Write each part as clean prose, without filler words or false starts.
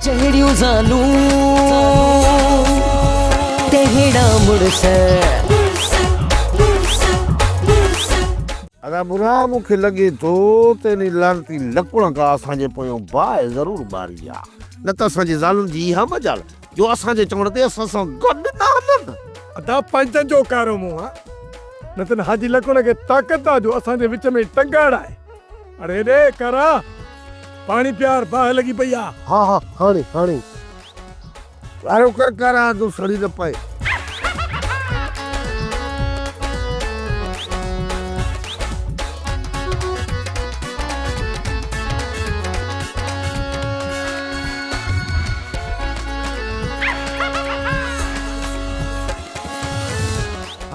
جهڙيون زالون تهڙا مڙس. ادا برها مون کي لڳي ٿو ته انهي لعنتي لڪڻ ڪا اسان جي پويون باهه ضرور ٻاري آ، نه ته اسان جي زالن جي اها مجال جو اسان جي چوڻ تي اسان سان گڏ نه هلن. ادا پنهنجن جو ڪارو منهن آ، نه ته حاجي لڪڻ کي طاقت آ جو اسان جي وچ ۾ ٽنگ اڙائي. اڙي ڏي ڪرا پاڻي پيار باهه لڳي پئي آ. ها ها هاڻي هاڻي وارو ڪر ڪرا جو سڙي نه پئي.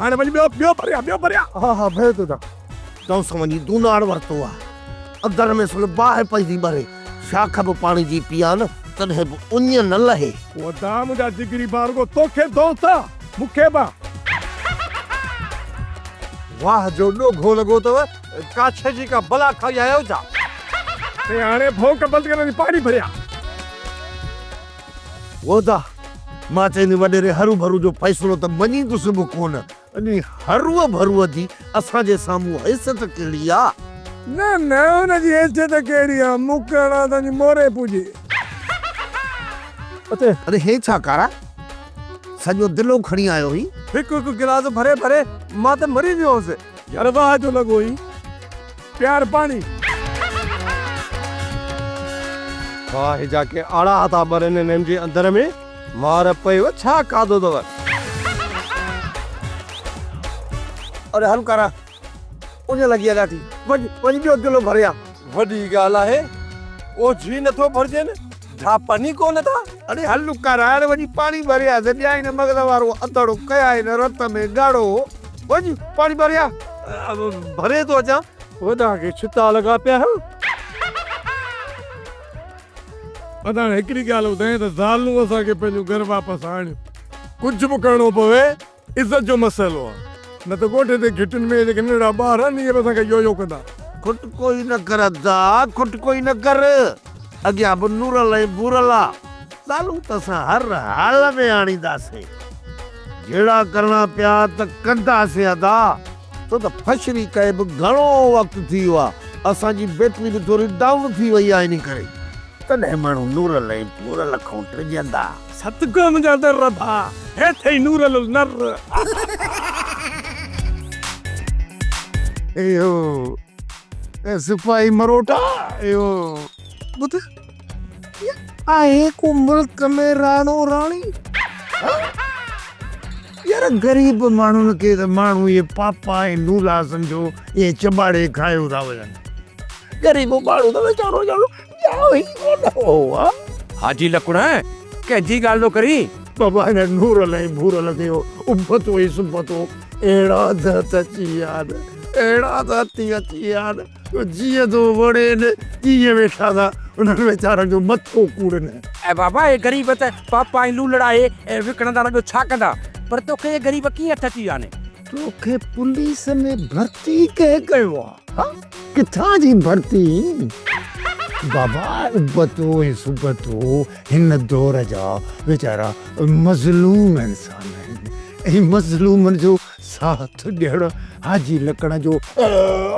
هاڻي وڃ ٻيو ٻيو ڀريا ٻيو ڀريا. ها ها ڀريو ٿو اچان. تون سان وڃي دوناڙ ورتو آ. اندر ۾ سل باهه پئي ٿي ٻري. شاخ به پاڻي جي پيان تڏهن به اڃ نه لهي. او ادا منهنجا جگري ڀاء رڳو توکي دوست آ مون کي به آ. واهه جو ڏوگهو لڳو اٿو، ڪاڇي جي ڪا بلا کائي آيا آهيو ڇا؟ سائين هاڻي ڀونڪ بند ڪري وڃي پاڻي ڀريان. او ادا مان چئين وڏيري هروڀرو جو فيصلو ته مڃيندس به ڪونه. انهي هروء ڀروء جي اسان جي سامهون حيثيت ڪهڙي آ؟ نه نه ان جي حيثيت ڪهڙي آ، مون ڪهڙا اسان جي موري پوڄي. اتي. اڙي هي ڇا ڪارا، سڄو دلو کڻي آيو هين. هڪ هڪ گلاس ڀري ڀري مان ته مري ويو هوس. يار واهه جو لڳو هين، پيار پاڻي. باهه جا ڪي آڙاهه ٿا ٻرن هنن جي اندر ۾. مار پيو ڇا کاڌو اٿو. اڙي هل ڪارا اڃ لڳي آ ڏاڍي وڃ وڃ ٻيو دلو ڀري آ. وڏي ڳالهه آهي اوجهي نٿو ڀرجين ڍاپن ئي ڪونه ٿا. اڙي هل ڪارا هاڻي وڃي پاڻي ڀري آ سڄا هن مغز وارو اڌڙو ڪيا هن رت ۾ ڳاڙهو وڃ پاڻي ڀري آ. ڀري ٿو اچان. وڏا کي ڇتا لڳا پيا آهن. ادا هاڻي هڪڙي ڳالهه ٻڌايان ته زالون اسان کي پنهنجو گهر واپس آڻيون. ڪجهه به ڪرڻو پوي عزت جو مسئلو آ نه ته ڳوٺ جي گهٽين ۾ جيڪي ننڍڙا ٻار آهن اهي به اسان کي يو يو ڪندا. کٽڪو ئي نه ڪر ادا کٽڪو ئي نه ڪر اڳيان به نورل ۽ ڀورل آ زالون ته اسان هر حال ۾ آڻينداسين جهيڙا ڪرڻا پيا ته ڪنداسين ادا. ڇو ته ڦشري ڪئي به گهڻو وقت ٿي ويو آ، اسان جي بيٽري به ٿوري ڊائون ٿي وئي آ انهي ڪري. تڏهن ماڻهو نورل ۽ ڀورل کان ڊڄندا. صدقو منهنجا در ڀاء، هي ٿئي نورل النر. اهو سپاهي مروٽا اهو ٻڌ آهي ڪو ملڪ ۾ راڻو راڻي ها؟ يار غريب ماڻهن کي ته ماڻهو اهي پاپا ۽ لولا سمجهو ائين چٻاڙي کايو ٿا وڃن. غريب ماڻهو ته ويچارو ڄڻ ڄائو ئي ڪونه هو ها. حاجي لڪڻ ڪنهن جي ڳالهه ٿو ڪرين؟ بابا هن نورل ۽ ڀورل کي اهو ابتو ۽ سبتو اهڙا ته هٿ اچي ويا آهن، اهڙا ته هٿ اچي ويا آهن جو جيئن ٿو وڻين تيئن ويٺا ٿا انهن ويچارن جو مٿو ڪوڙين. اي بابا اهي غريب ته پاپا ۽ لولڙا اهي وڪڻندا نه ٻيو ڇا ڪندا؟ پر توکي اهي غريب ڪيئن هٿ اچي ويا آهن؟ توکي پوليس ۾ ڀرتي ڪنهن ڪيو آ؟ ها ڪٿان جي ڀرتي؟ بابا ابتو ۽ سبتو هن دور جا ويچارا مظلوم انسان آهن ۽ مظلومن جو ساٿ ڏيڻ حاجي لڪڻ جو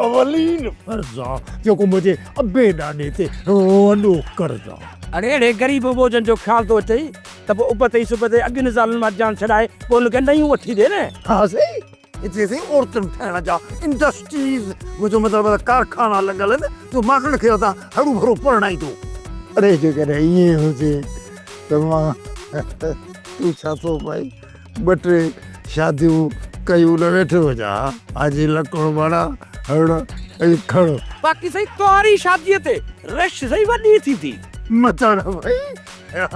اولين فرض آ جيڪو منهنجي ابي ڏاڏي تي وڏو قرض آ. اڙي اهڙي غريب ٻوجهن جو خيال ٿو اچئي ته پوء ابتي سبتي اڳين زالن مان جان ڇڏائي پوء ان کي نيون وٺي ڏي نه. ها سائين هتي سائين عورتن ٺاهڻ جا انڊسٽريز منهنجو مطلب ته ڪارخانا لڳل آهن جو ماڻهن کي اتان هرو ڀرو پرڻائيندو. اڙي جيڪڏهن ائين هجي ته مان تون ڇا ٿو پائين ٻه ٽي شاديون ڪيون نه ويٺو هجان ها. حاجي لڪڻ معنيٰ هڻ ۽ کڻ. باقي سائين توهاري شاديء تي رش سائين وڏي ٿيندي. متان نه ڀئي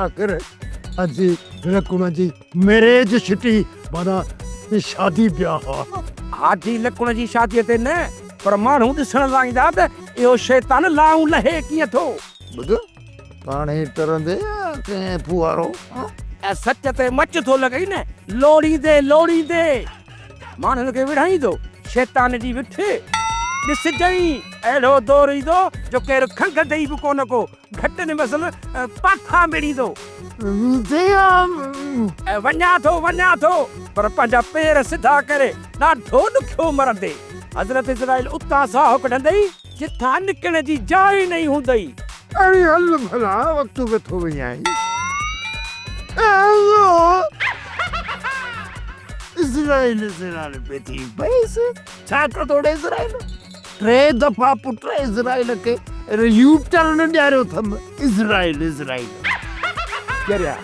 آخر حاجي لڪڻ جي ميريج ڇٽي معنيٰ شادي بياهه. حاجي لڪڻ جي شاديء تي نه پر ماڻهو ڏسڻ لاء ايندا ته اهو شيطان لائون لهي ڪيئن ٿو. ٻڌ پاڻهي ترندي يا ڪنهن ڦوهارو؟ ۽ سچ تي مچ ٿو لڳئي نه، لوڙيندي لوڙيندي ماڻهن کي وڙهائيندو، شيطان جي وٺ ڏسجئين اهڙو دور ايندو جو ڪير کنگهندي ئي به ڪونه ڪو گهٽن مثل پاٺا مڙيندو. ۽ وڃان ٿو وڃان ٿو پر پنهنجا پير سڌا ڪري ڏاڍو ڏکيو مرندي. حضرت عزرائيل اتان ساهه ڪڍندئي جتان نڪرڻ جي جاء ئي نه هوندئي. اڙي هل ڀلا وقت به ٿو وڃائين. اسرائيل اسرائيل پئي ٿي پئيس. ڇا ڪندو ڙي اسرائيل؟ ٽي دفعا پٽ اسرائيل کي يو ٽرن ڏياريو اٿم. اسرائيل اسرائيل ڪريا.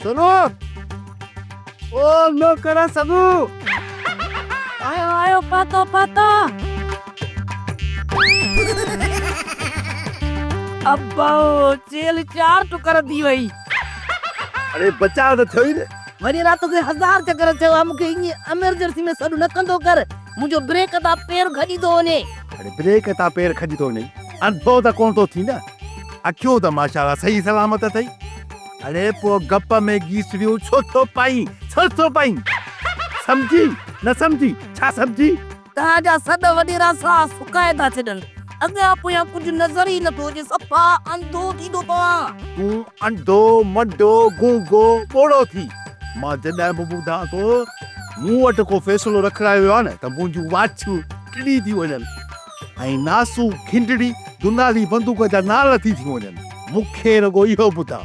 سنو او نوڪر سنو. آيو آيو پاتو پاتو. ابا چيلهه چار ٽڪر ٿي وئي. اڙي بچاء ته ٿيو ئي نه. وري رات کي هزار چڪر چيو آهي مون کي ائين ايمرجنسي ۾ سڏ نه ڪندو ڪر منهنجو بريڪ تان پير کڄي ٿو وڃي. اڙي بريڪ تان پير کڄي ٿو وڃئي انڌو ته ڪونه ٿو ٿين نه اکيون ته ماشاءالله صحيح سلامت اٿئي. اڙي پوء گپ ۾ گيسڙيون ڇو ٿو پائين ڇو ٿو پائين سمجهي نه سمجهي ڇا سمجهي. توهان جا سڏ وڏيرا ساهه سڪائي ٿا ڇڏن. اڳيان پويان ڪجهه نظر ئي نٿو اچي، صفا انڌو ٿي ٿو پوان. تون انڌو، منڊو، گونگو، ٻوڙو ٿي. مان جڏهن به ٻڌان ٿو مون وٽ ڪو فيصلو رکرايو ويو آهي نه ته منهنجون واڇون ٽڙي ٿيون وڃن ۽ ناسون کنڊڙي دنالي بندوق جا نال ٿي ٿيون وڃن. مون کي رڳو اهو ٻڌاء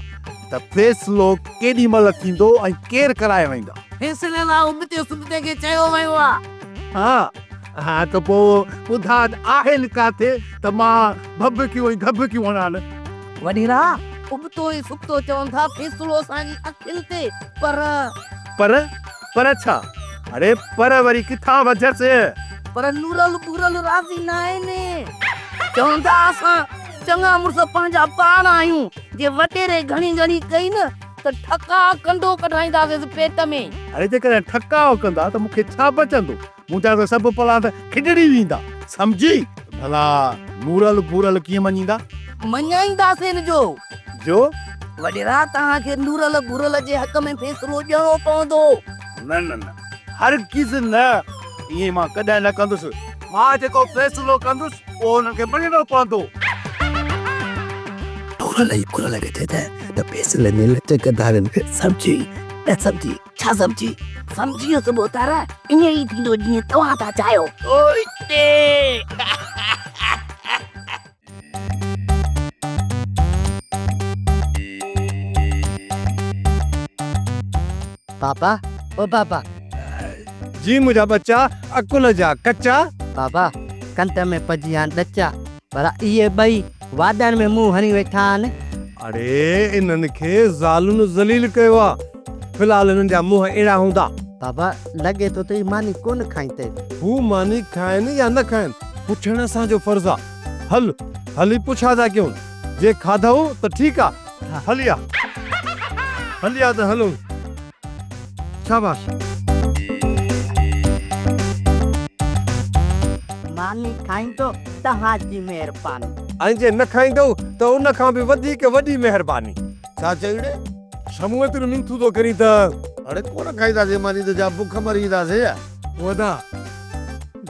ته فيصلو ڪيڏي مهل ٿيندو ۽ ڪير ڪرائي ويندا؟ فيصلي لاء ابتي سبتي کي چيو ويو آهي. ها ها ته پوء ٻڌاء ته آهن ڪاٿي ته مان ڀڀڪيون ۽ گڀڪيون هڻان. وڏيرا، ابتو ۽ سبتو چون ٿا فيصلو اسان جي اکين تي، پر. پر؟ پر ڇا؟ اڙي پر وري ڪٿان وجهس؟ پر نورل ڀورل راضي ناهن. چون ٿا اسان چڱا مڙس پنهنجا پاڻ آهيون، جي وڏيري گهڻي گهڻي ڪئي نه ته ٺڪاء ڪنڊو ڪڍائينداسينس پيٽ ۾. اڙي جيڪڏهن ٺڪاء ڪندا ته مون کي ڇا بچندو؟ منهنجا ته سڀ پلاند کڏڙي ويندا. سمجهي؟ ڀلا نورل ڀورل ڪيئن مڃيندا؟ مڃائينداسين جو. جو؟ وڏيرا توهان کي نورل ڀورل جي حق ۾ فيصلو ڏيڻو پوندو. نه نه نه هرگز نه، ائين مان ڪڏهن نه ڪندس. مان جيڪو فيصلو ڪندس اهو انهن کي مڃڻو پوندو. نورل ۽ ڀورل کي چئجانء ته فيصلي ۾ لچڪ ڌارين. سمجهي نه سمجهي؟ ڇا سمجهي؟ سمجهي ويس ڀوتار، ائين ئي ٿيندو جيئن توهان ٿا چاهيو. اوئي! بابا او بابا. جي منهنجا ٻچا عقل جا ڪچا. بابا ڪنڌ ۾ پئجي ويا آهن ڏچا. ڀلا اهي ٻئي واڏن ۾ منهن هڻي ويٺا آهن. اڙي انهن کي زالن ذليل ڪيو آ. في الحال انهن جا منهن اهڙا هوندا. بابا لڳي ٿو ته اهي ماني ڪونه کائيندي. هو ماني کائن يا نه کائن پڇڻ اسان جو فرض آ. هل هلي پڇا ٿا ڪيون جي کاڌئون ته ٺيڪ آ. هلي آ هلي آ ته هلون. شاباش. ماني کائيندو توهان جي مهرباني. ۽ جي نه کائيندؤ ته ان کان به وڌيڪ وڏي مهرباني. ڇا چئي ڙي؟ شموء تون منٿون ٿو ڪرين ته. اڙي ڪونه کائينداسين ماني ته ڇا بک مري وينداسين ڇا؟ ودا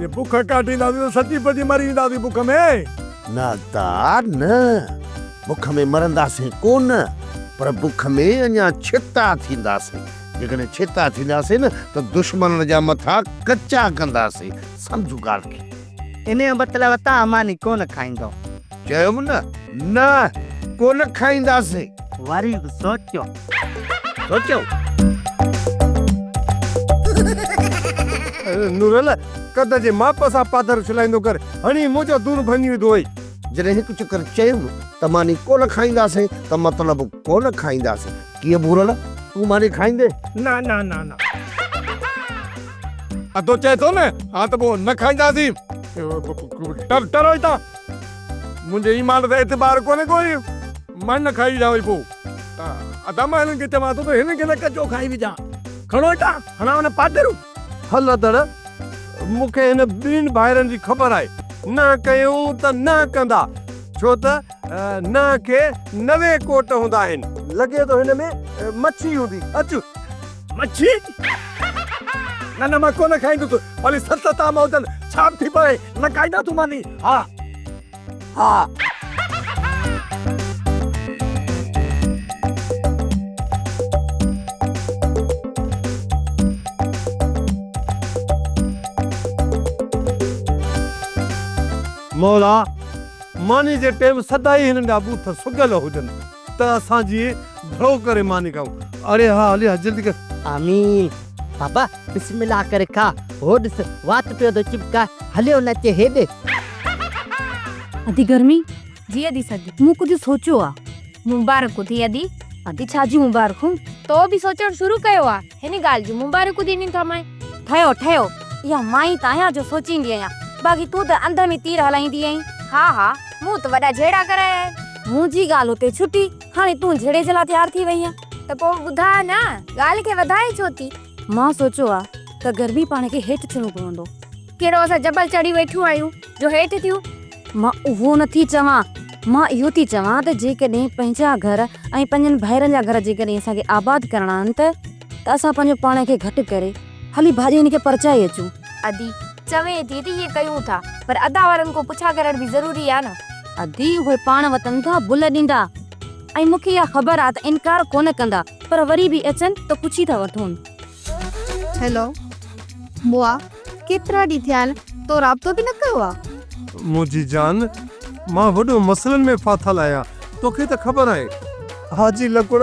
جي بک ڪاٽينداسين ته سچي پچي مري وينداسين بک ۾. نه ادا نه، بک ۾ مرنداسين ڪونه، پر بک ۾ اڃا ڇتا ٿينداسين. جيڪڏهن ڇتا ٿينداسين نه ته دشمنن جا مٿا ڪچا ڪنداسين. سمجهه ڳالهه کي. انهيء جو مطلب توهان ماني ڪونه کائيندؤ. چيم نه، نه ڪونه کائينداسين. وري به سوچيو. سوچيو. نورل، قد جي ماپ سان پادر اڇلائيندو ڪر، هڻي منهنجو دون ڀڃي وڌو اٿئي. جڏهن هڪ چڪر چيم ته ماني ڪونه کائينداسين ته مطلب ڪونه کائينداسين. ڪيئن ڀورل، تون ماني کائيندين؟ نه نه نه نه. ادو چئي ٿو نه، ها ته پوء نه کائينداسين. ٽر ٽر هتان. منهنجي ايمان تي اعتبار ڪونهي ڪوئي. مان نه کائي وجهان وري پوء. ادا مان هنن کي چوان ٿو ته هنن کي نه ڪچو کائي وجهان. کڻو هتان، هڻان ان پادرون. هل ادڙ، مون کي هن ٻن ڀائرن جي خبر آهي. نه ڪيون ته نه ڪندا، ڇو ته نه کي 90 ڪوٽ هوندا آهن. لڳي ٿو هن ۾ مڇي هوندي. اچ. مڇي؟ نه نه مان ڪونه کائيندس، ڀلي ست طعام هجن، ڇا به ٿي پوي، نه کائيندس تون ماني. ها ها. مولا! ماني جي ٽيم سدائين هنن جا ٻوٿ سڳل هجن ته اسان جي ڀڙو ڪري ماني کائون. اڙي ها هلي ها جلدي ڪر. آمين. بابا بسم الله ڪري کاء. هو ڏس وات پيو ٿو چپڪائي. هليو نه اچي هيڏي. ادي گرمي. جي ادي سڄ. مون ڪجهه سوچيو آ. مبارڪون ٿي ادي. ادي ڇا جون مبارڪون؟ تو به سوچڻ شروع ڪيو آ. هن ڳالهه جون مبارڪون ڏنيون ٿامانء. ٺهيو ٺهيو اها مان ئي ته آهيان جو سوچيندي آهيان باقي تون ته انڌ ۾ تير هلائيندي آهين. ها ها مون ته وڏا جهيڙا ڪرايا آهن. منهنجي ڳالهه اتي ڇٽي هاڻي تون جهيڙي جي لاء تيار ٿي وئي آهين. ته پوء ٻڌاء نه ڳالهه کي وڌائين ڇو ٿي. مان سوچيو آ ته گرمي پاڻ کي هيٺ ٿيڻو پوندو. ڪهڙو اسان جبل چڙهي ويٺيون آهيون جو هيٺ ٿيون. مان اهو نه ٿي چوان، مان اهو ٿي چوان ته جيڪڏهن پنهنجا گهر ۽ پنهنجن ڀائرن جا گهر جيڪڏهن اسان کي آباد ڪرڻا آهن ته ته اسان پنهنجو پاڻ کي گهٽ ڪري هلي ڀاڄين کي پرچائي اچون. ادي، چوين ٿي ته ائين ڪيون ٿا، پر ادا وارن کان پڇا ڪرڻ به ضروري آ نه. ادي، اهي پاڻ وتن ٿا بل ڏيندا ۽ مون کي اها خبر آ ته انڪار ڪونه ڪندا، پر وري به اچن ته پڇي ٿا وٺون. هيلو مئا ڪيترا ڏينهن ٿيا آهن تو رابطو به نه ڪيو آ. منهنجي جان مان وڏو مسئلن ۾ ڦاٿل آهيان توکي ته خبر آهي حاجي لڪڙ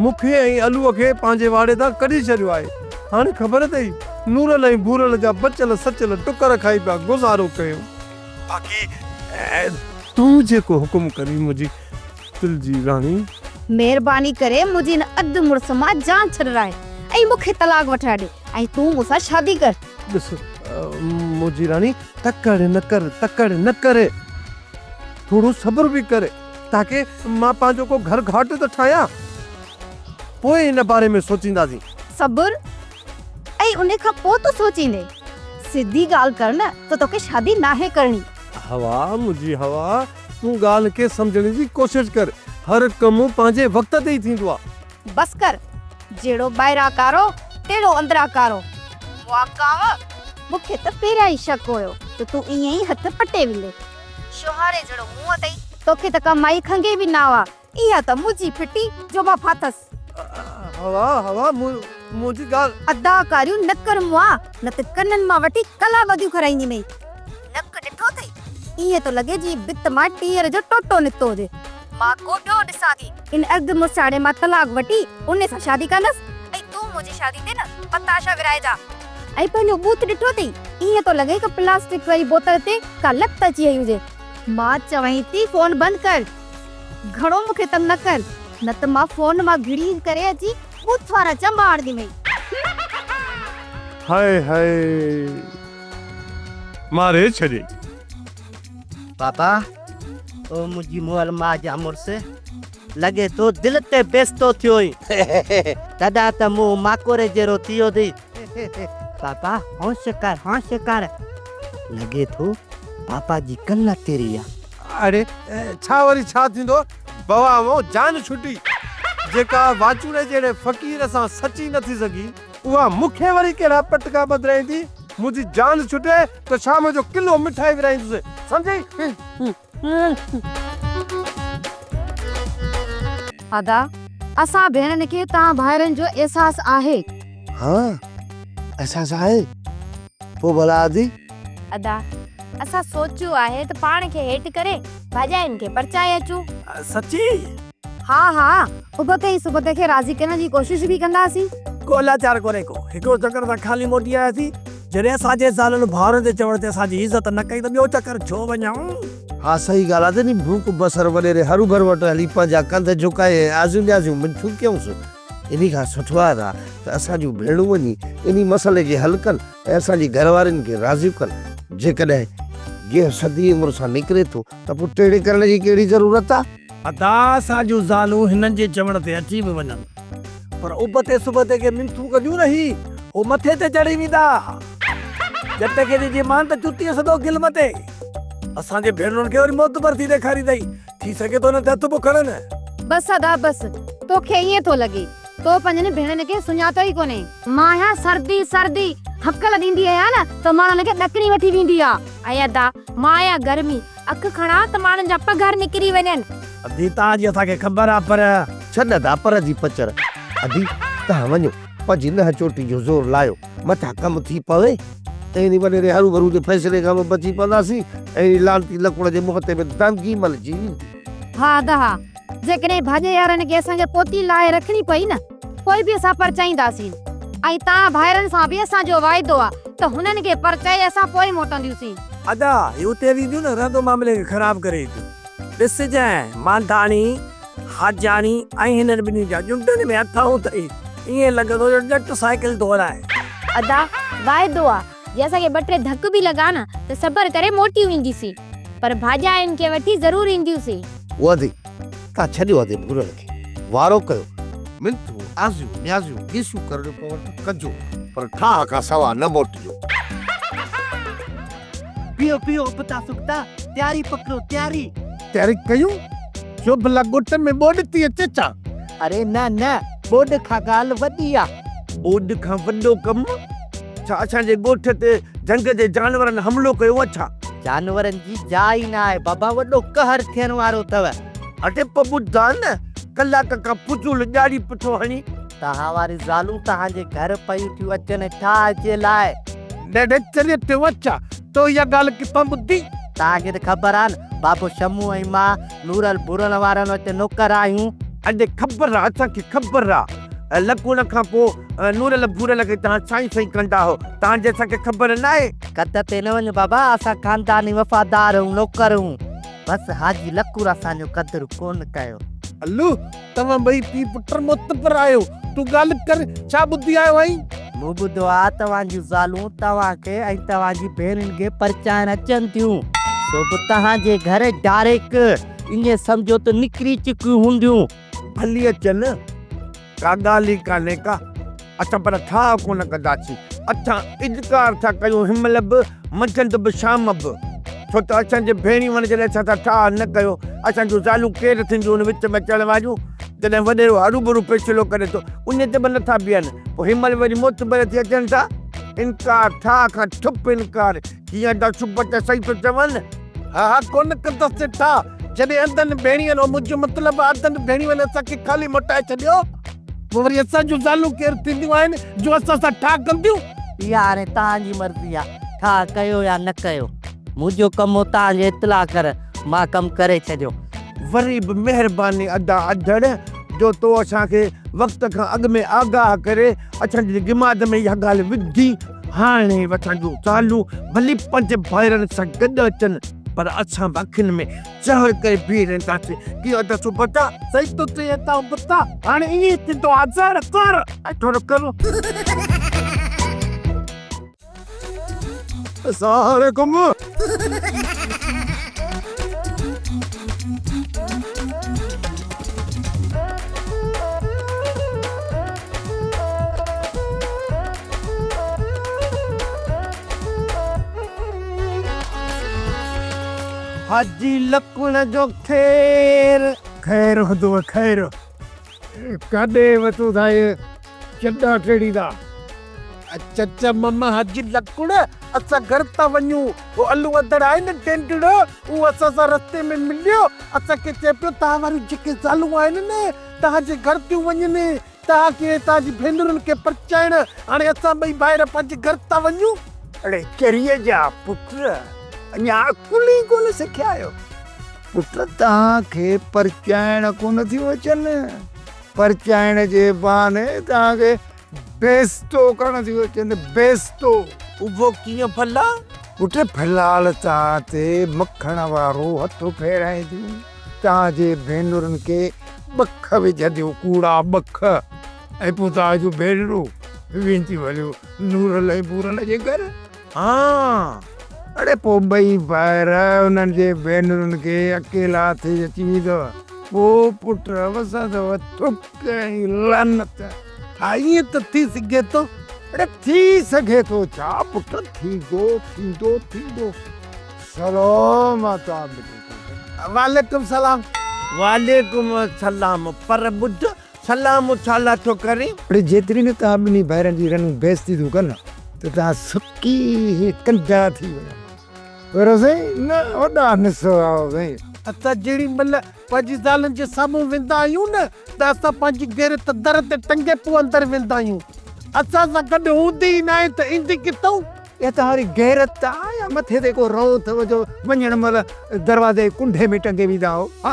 مون کي ۽ علوء کي پنهنجي واڙي تان ڪڍي ڇڏيو آهي هاڻي خبر اٿئي نورل ۽ ڀورل جا بچيل سچيل ٽڪر کائي پيا گذارو ڪيون. باقي تون جيڪو حڪم ڪرين منهنجي دل جي راڻي. مهرباني ڪري منهنجي هن اڌ مڙس مان جان ڇڏرائي ۽ مون کي طلاق وٺرائي ڏي ۽ تون مون سان شادي ڪر. ڏس منهنجي راڻي تڪڙ نه ڪر، تڪڙ نه ڪر، ٿورو صبر به ڪر تاڪه مان پنهنجو ڪو گهر گهاٽ ته ٺاهيان، پوء ان باري ۾ سوچينداسين. صبر؟ ۽ ان کان پوء تون سوچيندين؟ سڌي ڳالهه ڪر نه ته توکي شادي ناهي ڪرڻي. هوا منهنجي هوا، تون ڳالهه کي سمجهڻ جي ڪوشش ڪر. هر ڪم پنهنجي وقت تي ئي ٿيندو آ. بس ڪر، جهڙو ٻاهران ڪارو، تهڙو اندران ڪارو. مئا ڪانء، مون کي ته پهريان ئي شڪ هيو ته تون ائين ئي هٿ پٽي ويندين. شوهاري جهڙو منهن اٿئي، توکي ته ڪا مائي کنگهي به نه آ. اها ته منهنجي ڦٽي جو مان ڦاٿس. هوا، هوا، منهنجي ڳالهه. اداڪاريون نه ڪر مئا، نه ته ڪنن مان وٺي ڪلا ٻڌيون کارائينديمئي. نڪ ڏٺو اٿئي؟ ائين ٿو لڳي جيئن ڀت مان ٽيئر جو ٽوٽو نڪتو هجي. مان ڪو ٻيو ڏسان ٿي. ان اڌ مڙساڻي مان طلاق وٺي ان سان شادي ڪندس ۽ تون منهنجي شادي تي نه پتاشا ورهائجان. ۽ پنهنجو ٻوٿ ڏٺو اٿئي؟ ائين ٿو لڳي ڪا پلاسٽڪ واري بوتل تي ڪا لت اچي وئي هجي. مان چوين ٿي فون بند ڪر. گهڻو مون کي تنگ نه ڪر، نه ته مان فون مان گهڙي ڪري اچي ٻوٿ وارا چنبا هڻنديمئي. هاء هاء ماري ڇڏيئي. بابا، او منهنجي مئل ماء جا مڙس، لڳي ٿو دل تي بيستو ٿيو آهين. تڏهن ته منهن ماڪوڙي جهڙو ٿي ويو اٿئي. بابا، هوش ڪر، هوش ڪر. لڳي ٿو بابا جي ڪن تري آ. اڙي ڇا وري ڇا ٿيندو، بوا مون جان ڇٽي. جيڪا واچوڙي جهڙي فقير سان سچي نه ٿي سگهي، اها مون کي وري ڪهڙا پٽڪا ٻڌرائيندي. منهنجي جان ڇٽي ته شام جو ڪلو مٺائي ورهائيندس، سمجهئي؟ ادا، اسان ڀيڻن کي توهان ڀائرن جو احساس آهي. ها، احساس آهي. پوء ڀلا ادي؟ ادا، اسان سوچيو آهي ته پاڻ کي هيٺ ڪري ڀاڄاين کي پرچائي اچون. سچي؟ ها ها، ابتي ۽ سبتي کي راضي ڪرڻ جي ڪوشش به ڪنداسين. ڪو لاچار ڪونهي ڪو. هڪڙو چڪر اسان خالي موٽي آياسين. جڏهن اسان جي زالن ڀائرن جي چوڻ تي اسان جي عزت نه ڪئي ته ٻيو چڪر ڇو وڃون؟ ها صحيح ڳالهه آ ته ني ڀونڪ بصر وڏيري هروڀرو وٽ هلي پنهنجا ڪنڌ جهڪائي ۽ آزيون نيازيون منٿون ڪيونس. انهي کان سٺو آ ته اسان جون ڀيڻون وڃي انهي مسئلي کي حل ڪن ۽ اسان جي گهر وارين کي راضي ڪن. جيڪڏهن گيهه سڌي عمر سان نڪري ٿو ته پوء ٽيڙي ڪرڻ جي ڪهڙي ضرورت آ؟ ادا اسان جون زالون هنن جي چوڻ تي اچي به وڃن پر ابتي سبتي کي منٿون ڪنديون نه هي هو مٿي تي چڙهي ويندا. ڄٽ کي ڏجي مان ته چتيء سڌو گلم تي. اسان جي ڀيڻن کي وري معتبر ٿي ڏيکاريندئي. ٿي سگهي ٿو هنن تي هٿ به کڻن. بس ادا بس، توکي ائين ٿو لڳي. تو پنهنجن ڀيڻن کي سڃاتو ئي ڪونهي. مان آهيان سردي سردي، هڪل ڏيندي آهيان نه ته ماڻهن کي ڏڪڻي وٺي ويندي آ. اي ادا، مان آهيان گرمي، اک کڻان ته ماڻهن جا پگهر نڪري وڃن. ادي توهان جي اسان کي خبر آ پر. ڇڏ ادا پر جي پچر. ادي توهان وڃو پنهنجي ننهن چوٽي جو زور لايو متان ڪم ٿي پوي. ۽ انهي وڏيري هروڀرو جي فيصلي کان به بچي پونداسين ۽ انهي لعنتي لڪڙ جي منهن تي به دانگي ملجي ويندي. ها ادا ها، جيڪڏهن ڀاڄي يارن کي اسان کي پوتي لاهي رکڻي پئي نه پوء به اسان پرچائينداسين ۽ توهان ڀائرن سان به اسان جو واعدو آ ته هنن کي پرچائي اسان پوء موٽنديونسين. ادا هي اتي وينديون نه رهندو معاملي کي خراب ڪري اينديون. ڏسجانء مانڌاڻي، حاجاڻي ۽ هنن ٻنهي جا ڄنڊن ۾ هٿ هوندئي ائين لڳندو ڄڻ ڄٽ سائيڪل ٿو هلائي. ادا واعدو آ جي اسان کي ٻه ٽي ڌڪ به لڳا نه ته صبر ڪري موٽي اينديسين پر ڀاڄاين کي وٺي ضرور اينديونسين. او ادي تان ڇڏيو ادي ڀورل کي وارو ڪيو. منٿون، آزيون، نيازيون، گيسيون ڪرڻيون پون ته ڪجو، پر ٺاهه کان سوا نه موٽجو. پيو پيو ابتا سڪتا، تياري پڪڙو تياري. تياري ڪيون، شوڀلا ڳوٺ ۾ ٻوڏ ٿي اچي ڇا؟ اري نه نه، ٻوڏ کان ڳالهه وڏي آ. ٻوڏ کان وڏو ڪم؟ ڇا اسان جي ڳوٺ تي جهنگ جي جانورن حملو ڪيو آ ڇا؟ جانورن جي جاء ئي نه آهي بابا، وڏو قهر ٿيڻ وارو اٿو. اڙي پوء ٻڌاء نه، ڪلاڪ کان فضول ڄاڙي پٺو هڻي. توهان واريون زالون توهان جي گهر پيون ٿيون اچن ٺاهه جي لاء. ڏاڍي چريي ٿيو آ ڇا؟ تو اها ڳالهه ڪٿان ٻڌي؟ توهان کي ته خبر آ نه، بابو شمو ۽ مان نورل ڀورل وارن وٽ نوڪر آهيون. اڙي خبر آ، اسان کي خبر آ. لڪوڻ کان پوء نورل ڀورل کي توهان سائين سائين ڪندا هئو، توهان جي اسان کي خبر ناهي. قد تي نه وڃ بابا، اسان خانداني وفادار هون، نوڪر هون. بس حاجي لڪور اسان جو قدر ڪونه ڪيو. الو، توهان ٻئي پيء پٽ معتبر آهيو. تون ڳالهه ڪر، ڇا ٻڌي آيو آهين؟ مون ٻڌو آ توهان جون زالون توهان کي ۽ توهان جي ڀيڻن کي پرچائڻ اچن ٿيون. سو به توهان جي گهر ڊائريڪ ائين سمجهو ته نڪري چڪيون هونديون. ڀلي اچن، ڪا ڳالهه ئي ڪانهي ڪا. اسان پر ٺاهه ڪونه ڪنداسين. اسان انڪار ٿا ڪيون هن مهل به، منجهند به، شام به. ڇو ته اسان جي ڀيڻيون جڏهن اسان سان ٺاهه نه ڪيو، اسان جون زالون ڪير ٿينديون ان وچ ۾ اچڻ واريون؟ جڏهن وڏيرو هروڀرو فيصلو ڪري ٿو، ان تي به نٿا بيهن، پوء هن مهل وري معتبر ٿي اچن ٿا. انڪار، ٺاهه کان ٺپ انڪار. ڪيئن ادا سبت صحيح ٿو چون؟ ها ها ڪونه ڪندس ٺاهه. جڏهن ادن ڀيڻيون، منهنجو مطلب ادن ڀيڻيون اسان کي خالي موٽائي ڇڏيو. پوء وري اسان جون زالون ڪير ٿينديون آهن جو اسان سان ٺاهه ڪنديون؟ اها هاڻي توهان جي مرضي آهي، ٺاهه ڪيو يا نه ڪيو. منهنجو ڪم هو توهان کي اطلاع ڪرڻ، مان ڪم ڪري ڇڏيو. وري به مهرباني ادا اڌڙ جو تو اسان کي وقت کان اڳ ۾ آگاهه ڪري اسان جي دماغ ۾ اها ڳالهه وڌي. هاڻي اسان جون زالون ڀلي پنهنجي ڀائرن سان گڏ اچن پر اسان به اکين ۾ زهر ڪري بيهي رهنداسين. ڪيئن ادا سبتا؟ صحيح ٿو چئين ادا ابتا، هاڻي ائين ئي ٿيندو آ زهر زهر. ۽ ٿورو ڪرو. اسلام عليڪم. حاجي لڪڻ جو خير. خير هوندو خير. ڪاڏي وتو ٿا اهي چڏا ٽيڙيندا. چچا ماما حاجي لڪڻ اسان گهر ٿا وڃون. هو الو اڌڙ آهي نه ٽينڊڙو اهو اسان سان رستي ۾ مليو اسان کي چئي پيو توهان واريون جيڪي زالون آهن نه توهان جي گهر ٿيون وڃن توهان کي ۽ توهان جي ڀينرن کي پرچائڻ، هاڻي اسان ٻئي ڀائر پنهنجي گهر ٿا وڃون. اڙي چريء جا پٽ، اڃا عقل ئي ڪونه سکيا آهيو. پٽ توهان کي پرچائڻ ڪونه ٿيون اچن، پرچائڻ جي بهاني توهان کي بيستو ڪرڻ ٿيون اچن، بيستو. اهو ڪيئن ڀلا؟ پٽ ڦلال توهان تي مکڻ وارو هٿ ڦيرائينديون. توهان جي ڀينرن کي ٻک وجهنديون، ڪوڙا ٻک، ۽ پوء توهان جون ڀينرون وينديون هليون نورل ۽ ڀورل جي گهر. ها! اڙي پوء ٻئي ڀائر انهن جي ڀينرن کي اڪيلا ٿي اچي ويندؤ. پوء پٽ وسندؤ ٿڪ ۽ لعنت. ها ائين ته ٿي سگهي ٿو. اڙي ٿي سگهي ٿو ڇا پٽ، ٿيندو، ٿيندو، ٿيندو. سلام آ توهان ٻنهي کي. وعليڪم سلام. وعليڪم السلام پر ٻڌ سلام ڇا لاء ٿو ڪرين؟ اڙي جيتري نه توهان ٻنهي ڀائرن جي رنون بيعزتي ٿيون ڪن ته توهان سڪي ڪنڊا ٿي وڃو. پر سائين نه وڏا نسو آهو سائين. اسان جهڙي مهل پنهنجي زالن جي سامهون ويندا آهيون نه ته اسان پنهنجي غيرت در تي ٽنگي پوء اندر ويندا آهيون. اسان سان گڏ هوندي ئي ناهي ته ايندي ڪٿئون؟ اها توهان واري غيرت آ يا مٿي تي ڪو رئو اٿو جو وڃڻ مهل دروازي جي ڪنڊي ۾ ٽنگي ويندا آهو؟ ها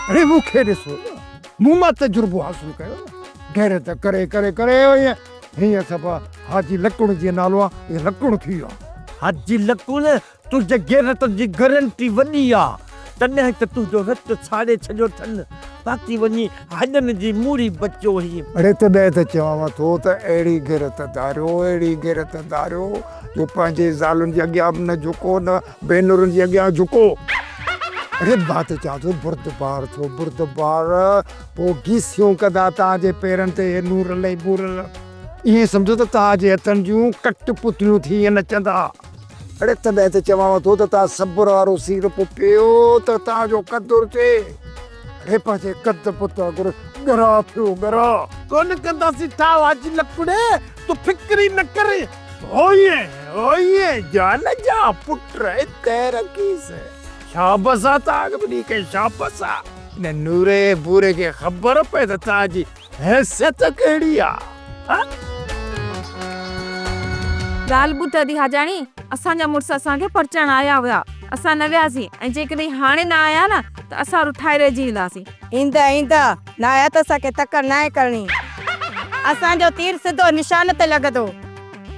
اڙي مون کي ڏسو نه مون مان تجربو حاصل ڪيو نه غيرت ڪري ڪري ڪري ائين هيئن صفا حاجي لڪڻ جيئن نالو آ ائين لڪڻ ٿي ويو آ. حاجي لڪڻ تنهنجي غيرت جي گرنٽي وڏي آ، تڏهن ته تنهنجو رت ساڙي ڇڏيو اٿن، باقي وڃي هڏن جي موڙي بچيو هئين. اڙي تڏهن ته چوانو ٿو ته اهڙي غيرت ڌاريو، اهڙي غيرت ڌاريو جو پنهنجي زالن جي اڳيان به نه جهڪو، نه ڀينرن جي اڳيان جهڪو. اڙي مان ته چوان ٿو بردبار ٿيو، بردبار، پوء گيسيون ڪندا توهان جي پيرن تي اهي نورل ۽ ڀورل. ائين سمجهو ته توهان جي هٿن جون ڪٽ پتليون ٿي ائين نچندا. اڙي تڏهن ته چوانو ٿو ته توهان صبر وارو سير پوء پيو ته توهان جو قدر ٿئي. اڙي پنهنجي قد بت وانگر ڳرا ٿيو، ڳرا. ڪونه ڪنداسين ٺاهه حاجي لڪڙي، تون فڪر ئي نه ڪر. هوئين، هوئين جان جا پٽ اتي رکيس. شابس آ توهان کي ٻنهي کي شابس آ. هن نوري ۽ ڀوري کي خبر پئي ته توهان جي حيثيت ڪهڙي آ؟ ڳالهه ٻڌ ادي حاجاڻي، اسان جا مڙس اسان کي پرچائڻ آيا هيا، اسان نه وياسين ۽ جيڪڏهن هاڻي نه آيا نه ته اسان رٺائي رهجي وينداسين. ايندا ايندا، نه آيا ته اسان کي تڪڙ ناهي ڪرڻي. اسان جو تير سڌو نشان تي لڳندو.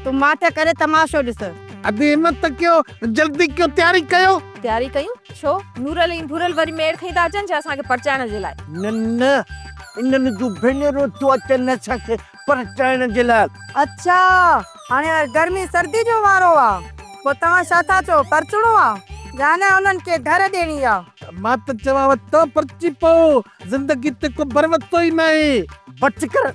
تون ماٺ ڪري تماشو ڏس. ادي همت ڪيو، جلدي ڪيو تياري ڪيو. تياري ڪيون؟ ڇو؟ نورل ۽ ڀورل وري ميڙ کڻي ٿا اچن ڇا اسان کي پرچائڻ جي لاء؟ نه نه، انهن جون ڀينرون ٿيون اچن اسان کي پرچائڻ جي لاء. اڇا، هاڻي وري گرمي سردي جو وارو آ. پوء توهان ڇا ٿا چئو، پرچڻو آ يا نه انهن کي گهر ڏيڻي آ؟ مان ته چوانو ته پرچي پئو، زندگي تي ڪو ڀروسو ئي ناهي. بس ڪر،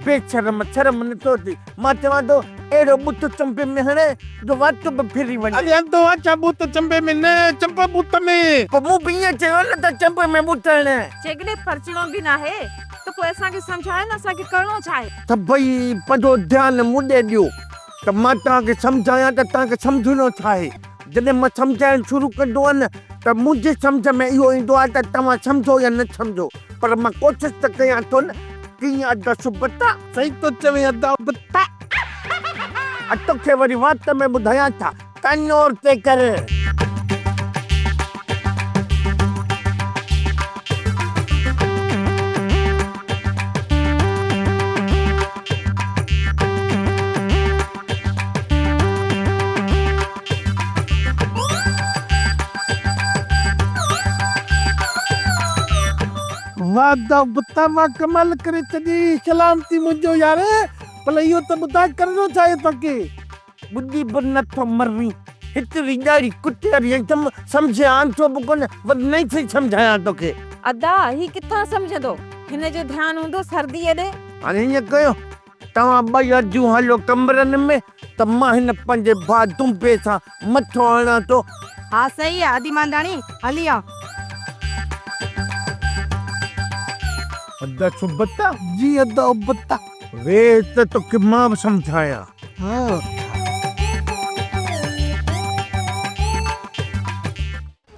بي شرم، شرم نٿو اچي. مان چوان ٿو اهڙو ٻوٿ چنبي ۾ هڻي جو وات به ڦري وڃي. اڙي انڌو آن ڇا ٻوٿ چنبي ۾ نه، چنب ٻوٿ ۾. پوء مون به ائين چيو نه ته چنب ۾ ٻوٿ هڻ. جيڪڏهن پرچڻو به ناهي ته پوء اسان کي سمجهايو نه اسان کي ڪرڻو ڇا آهي؟ سڀئي پنهنجو ڌيان مون ڏي ڏيو ته مان توهان کي سمجهايان ته توهان کي سمجهڻو ڇا آهي. جڏهن مان سمجهائڻ شروع ڪندو آهيان نه ته منهنجي سمجهه ۾ اهو ايندو آهي ته توهان سمجهو يا نه سمجهو پر مان ڪوشش ته ڪيان ٿو نه. ڪيئن ادا سبتا؟ صحيح ٿو چوين ادا ابتا. توکي وري وات ۾ ٻڌايان ڇا؟ ڪن اور تي ڪر. واه ادا ابتا واه ڪمال ڪري ڇڏيئي سلامتي منهنجو يار ڀلا اهو ته ٻڌاء ڪرڻو ڇا آهي توکي. ٻڌي به نه ٿو مرين. هيتري ڏاڙهي ڪتي واري اٿم سمجهيان ٿو به ڪونه وري نئين سئي سمجهايان توکي. ادا هي ڪٿان سمجهندو هن جو ڌيان هوندو سرديء ڏي. هاڻي هيئن ڪيو توهان ٻئي اديون هلو ڪمرن ۾ ته مان هن پنهنجي ڀاء دنبي سان مٿو هڻان ٿو. ها صحيح آ ادي مانڌاڻي هلي آ. ادا سبتا. جي ادا ابتا. ويهه ته توکي مان به سمجهايان. ها.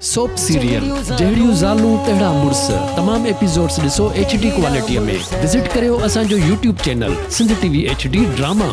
سوپ سيريل جهڙيون زالون تهڙا مڙس تمام ايپيسوڊس ڏسو ايڇ ڊي ڪوالٽي ۾ وزٽ ڪريو اسان جو YouTube channel Sindh T V H D drama.